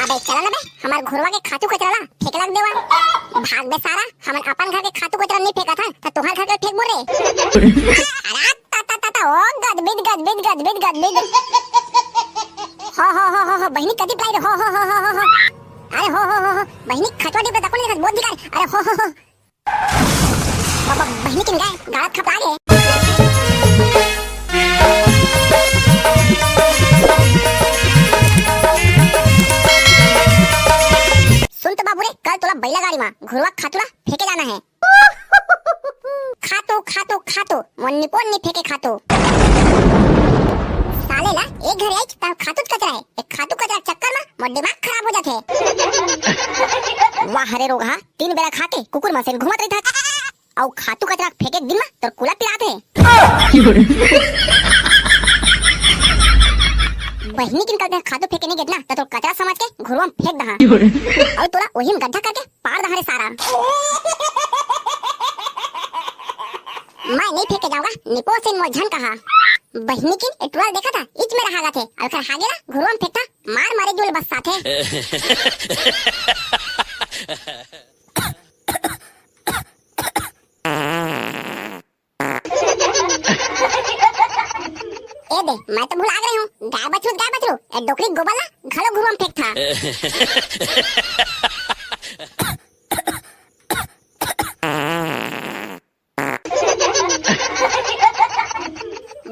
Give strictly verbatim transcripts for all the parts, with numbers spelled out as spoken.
अबे चला ना बे, हमर घुरवा के खातू कचरा ला फेंके ला देवा। भाग बे सारा, हमन अपन घर के खातू कचरा नहीं फेंकत हन, त तोहर घर के फेंकबो रे। अरे ता ता ता ता, ओ गदबिद गदबिद गदबिद गदबिद। हो हो हो हो हो, बहिनी कदी पलाई रे, हो हो हो हो हो हो। अरे हो हो हो हो, बहिनी खचवा डिप रे, दको नहीं देखत, बहुत धिकार। अरे हो हो हो। बाबा, बहिनी किन गाय, गालत खपला गे। सुन तो बाबू रे, कल तोला बैला गाड़ी मा घुरवा खातू ला फेंके जाना है। खातू, खातू, खातू, मोर निपोर नी फेंके खातू। साले ला एक घर आइच, तब खातू कचरा है। एक खातू कचरा चक्कर मा मोर दिमाग खराब हो जाथे। वाह रे रोगहा, तीन बेरा खा के कुकुर मन से घूमत रहिथस। अउ खातू कचरा फेंके दिन मा तोर कुला पिरात हे। बहिनी किन कल खातू फेंके नहीं गेत ना, त तोर कचरा समझ के घुरवा में फेंक दहा। अउ तोला ओही में गड्ढा करके पार दहा रे सारा। मैं नहीं फेंके जाऊंगा, निपोर से मोर झन कहा। बहिनी किन ए टुरा देखा था, इच में रहा थे, अउ खर हागे ला घुरवा में फेंकता, मार मारे जुल बस साथे। ए दे, मैं तो भुला गए हूँ। गाय बछरू, गाय बछरू, ए डोकरी गोबर ला घलो घुरवा में फेंक था।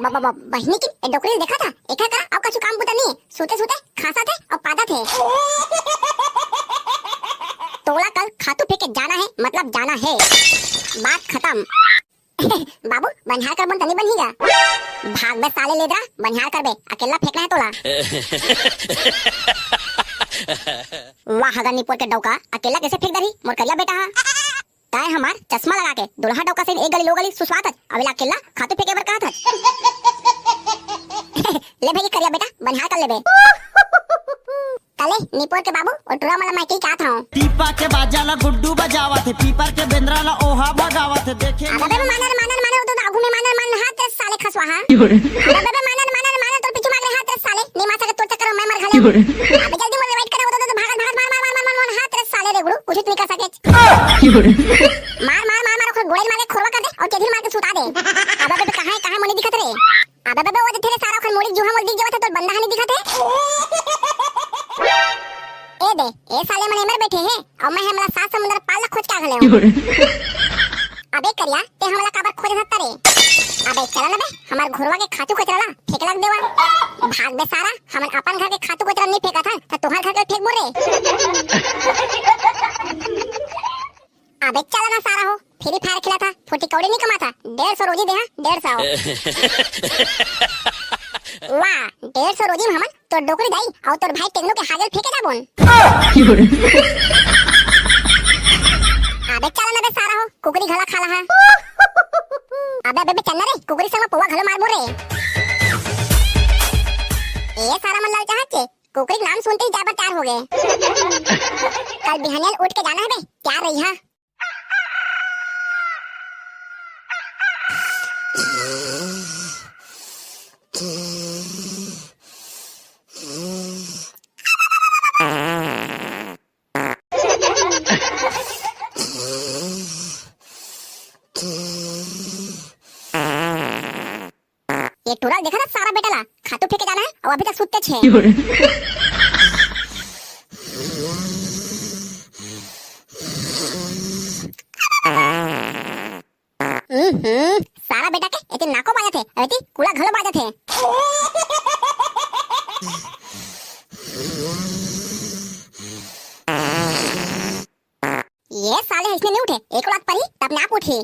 ब-, ब-, ब-, बहिनी किन ए डोकरी देखा था, एकर करा अउ कछु काम बुता नहीं, सुते सुते खांसा थे अउ पादा थे। तोला कल खातू फेंके जाना है, मतलब जाना है। बात खतम। बाबू, बनिहार करबो न त नहीं बनही गा। भाग बे साले लेदरा, बनिहार करबे, अकेला फेंकना है तोला। वाह गा निपोर के डौका, अकेला कैसे फेंक दरही मोर करिया बेटा हा। तय हमार चश्मा लगा के दुल्हा डौका से एक गली लो गली सुसवात हच, अबेला अकेला खातू फेंके बर कहत हच। ले भाई करिया बेटा, बनिहार कर लेबे। तले निपोर के बाबू, ओ टुरा मला मैं कही का था। पीपा के बाजा ला गुड्डू बजावत हे, पीपर के बेंदरा ला ओहा भगावत हे। देखे अबे बे मानर, मानर, मानर, तो आगू में मानर, मानर, हाथ रे साले खसवा, हाँ। अबे बे मानर, मानर, मानर, तो पीछू मांग रहे हाथ रे साले। नहीं मार सके, तो चक्कर में मर घले। अबे जल्दी मोर revive करा, वो तो, तो भागत, भागत, मार, मार, मार, मार, मार, मार, हाथ रे साले रे गुरु, कुछ नहीं कर सके। मार, मार, मार, मार, ओकर गोड़े मार के खोरवा कर दे और चेधिल मार के सुता दे। अबे बे कहाँ है, कहाँ मोनी दिखत रे? अबे बे, बे, वो देखे रे सारा ओखर मुड़ी जुहा मोर दिख जावत हे, तोर बंदा हा नहीं दिखत हे। ए दे, ए साले मन एमर बैठे हे, और मैं हमला सात समुंदर पार ला खोज के आ घले हूँ। अबे करिया, ते हमला काबर खोजे हत्ता रे? अबे चला ना बे, हमार घुरवा के खातू कचरा ला फेंक लग देवा। भाग बे सारा, हमन अपन घर के खातू कचरा नहीं फेंकत हन, त तोहर घर के फेंकबो रे। अबे चला ना सारा हो, Free Fire खेला था, फुटी कौड़ी नहीं कमा था, डेढ़ सौ रोजी दे, हाँ, डेढ़ सौ। वाह, डेढ़ सौ रोजी में हमन तोर डोकरी दाई और तोर भाई टेंगनू के हागल फेंके जाबोन। अबे चला ना बे सारा हो, कुकरी घला खाला हा। अबे, अबे, अबे चल ना रे, कुकरी संग में पौवा घलो मारबो रे। ए सारा मन लाल चाहत के, कुकरी के नाम सुनते ही जाए बर तैयार हो गए। कल बिहानिया उठ के जाना है बे, तैयार रही हा। ये टुरा देखा था सारा बेटा ला, खातू फेंके जाना है और अभी तक सुत्ते छे। हम्म, सारा बेटा के एती नाको बाजत हे, एती कुला घलो बाजत हे। ये साले इसने नहीं उठे, एक लात परी तब नाप उठी।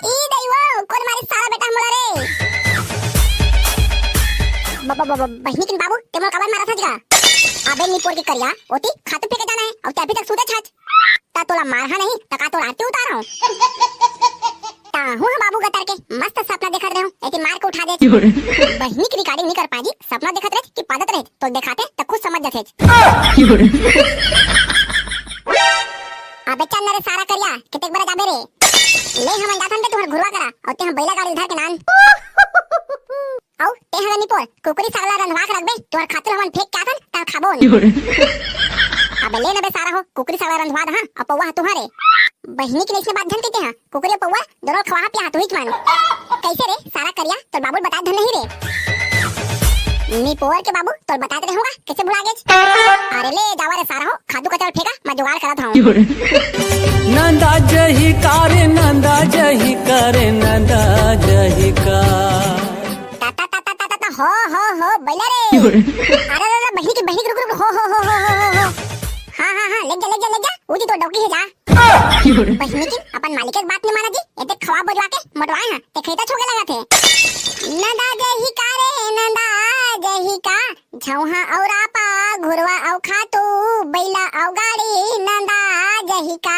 ई दई वो, कोन मारी सारा बेटा हमला रे? ब-, ब-, ब-, ब-, बहिनी किन बाबू, ते मोर कबर मारा था जगा। अबे निपोर के करिया, ओती खातू फेंके जाना है, और ते अभी तक सूते छाछ। ता तोला मारहा नहीं, ता का तोर आरती उतारहूं? ताहू ह बाबू गतर के मस्त सपना देखत रहूं, एती मार के उठा दे। बहिनी की recording नहीं कर पाजी, सपना देखत रहे कि पादत रहे, तो देखाते त खुद समझ जथे। अबे चल ना रे सारा करिया, कितेक बरा जाबे रे? ले हमन जाथन ते तुहर घुरवा करा, और ते हम बैला गाड़ी धर के नान। अउ ए हला निपोर, कुकरी साग ला रंधवा के रखबे, तोहर खातू ल हमन फेंक के आथन, तब खाबो। अबे ले न बे सारा हो, कुकरी साग ला रंधवा दहा, अउ पौवा ह तुहरे। बहिनी के नइसने बात झन कहिते हा, कुकरी अउ पौवा दोनों खवा पिया तुही मन। कइसे रे सारा करिया, तोर बाबू ल बताए धन नहीं रे। निपोर के बाबू, तोर बताए रहे होगा, कइसे भुला गेच? अरे ले जावा रे सारा हो, खातू कचरा फेंका, मैं जुगाड़ करत हूँ। नंदा जही का रे, नंदा जही का रे, नंदा जही का। ता, ता, ता, ता, ता, ता, हो, हो, हो, बइला रे। अरे, अरे, अरे, बहिनी के, बहिनी के, रुक, रुक, हो, हो, हो। हाँ, हाँ, हाँ, ले जा, ले जा, ले जा। उदी तो डौकी हे जा। बहिनी के अपन मालिक के बात नहीं माना जी, एते खवा बजवा के मोटवाए हैं, ते खेता छोके लगा थे। नंदा जही का रे, नंदा जही का, झौहा अउ रापा, घुरवा अउ खातू, बइला अउ गाड़ी, नंदा जही का।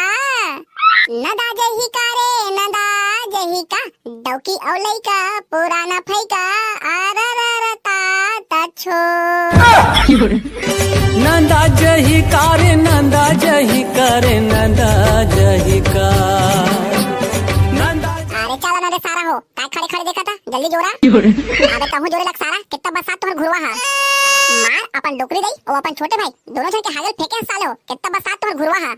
नंदा जही का रे, नंदा जही का, डौकी अउ लइका, पुराना फइका, अरररता तछो। नंदा जही का रे, नंदा जही का रे, नंदा जही का। नंदा अरे चला ना रे सारा हो, काय खड़े खड़े देखा था, जल्दी जोरा। अबे तहूँ जोरे लग सारा, कितना बरसात तोहर घुरवा हा। मार अपन डोकरी दई, ओ अपन छोटे भाई, दोनों झन के हागल फेंके हस साले हो, कितना बरसात तोहर घुरवा हा।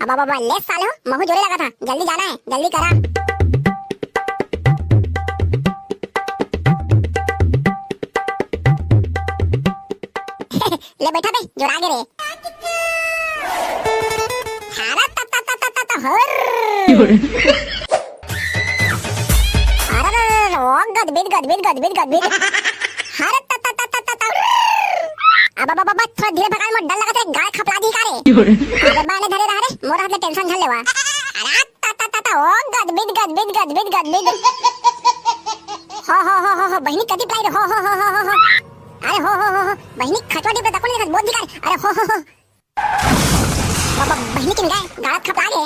अब, अब, अब, ले साले हो, महू जोरे लगा था, जल्दी जाना है, जल्दी करा। ले बैठा बे, जोरा गे रे। हारा ता ता ता ता ता ता हर। अरे रे रे रे, ओ गदबिद, गदबिद, गदबिद, गदबिद। हर त त त त त त। अब, अब, अब, अब, थोड़ा धीरे भगाल, मोर डर लगत हे, गाय खपला दी का रे? अबे बाने धरे रह रे, मोर हाथ में टेंशन झन लेवा। अरे त त त त, ओ गदबिद, गदबिद, गदबिद, गदबिद। हो, हो, हो, हो, हो, बहिनी कति पलाई रे, हो, हो, हो। अरे हो, हो, हो, हो, बहिनी खचवा डिब्बे तको नहीं देखत, बहुत धिकार। अरे हो, हो, हो। बाबा, बहिनी किन गए, गालत खपला गे।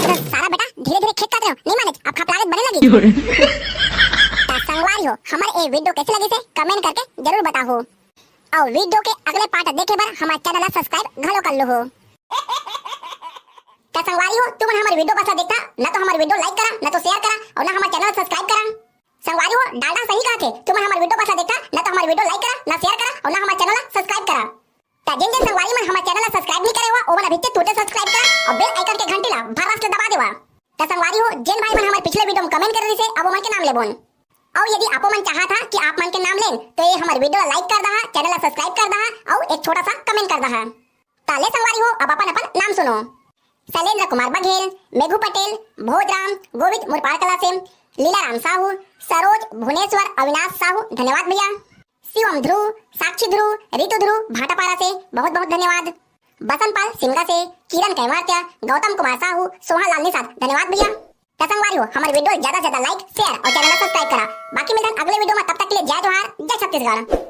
तो सारा बेटा धीरे-धीरे खेत काट रहे हो, नहीं माने, अब खपला गे बने लगी। तो संगवारी हो, हमारे ये वीडियो कैसे लगी से कमेंट करके जरूर बताओ। और वीडियो के अगले पार्ट देखे बर हमारे चैनल ला सब्सक्राइब घलो कर लो हो। तो संगवारी हो, तुमन हमारे वीडियो बस देखा, ना तो हमारे वीडियो लाइक करा, ना तो शेयर करा, और ना हमारे चैनल सब्सक्राइब करा। संगवारी हो, डालडा सही कहा थे, तुमन हमारे वीडियो बस देखा, ना तो हमारे वीडियो लाइक करा, ना शेयर करा, और ना हमारे चैनल सब्सक्राइब करा। त जेन जेन संगवारी मन हमर चैनल ला सब्सक्राइब नहीं करे हुआ, ओमन अभी ते तुरते सब्सक्राइब करा और बेल आइकन के घंटी ला भर्रास ले दबा देवा। त संगवारी हो, जेन भाई मन हमर पिछले वीडियो में कमेंट करे रहिसे, अब ओमन के नाम लेबोन। और यदि आपो मन चाहत हा कि आप मन के नाम लेन, तो ये हमर वीडियो ला लाइक कर दहा, चैनल ला सब्सक्राइब कर दहा और एक छोटा सा कमेंट कर दहा। त ले संगवारी हो, अब अपन अपन नाम सुनो। शैलेंद्र कुमार बघेल, मेघू पटेल, भोजराम, गोविंद मुरपाल कला से, लीलाराम साहू, सरोज, भुवनेश्वर, अविनाश साहू, धन्यवाद भैया। शिवम ध्रुव, साक्षी ध्रुव, रितु ध्रुव, भाटापारा से बहुत बहुत धन्यवाद। बसंत पाल सिमगा से, किरण कैवारत्या, गौतम कुमार साहू, सोहन लाल निषाद, धन्यवाद भैया। त संगवारी हो, हमर वीडियो ज्यादा से ज्यादा लाइक, शेयर और चैनल ला सब्सक्राइब करा। बाकी मिलथन अगले वीडियो में, तब तक के लिए जय जोहार, जय छत्तीसगढ़।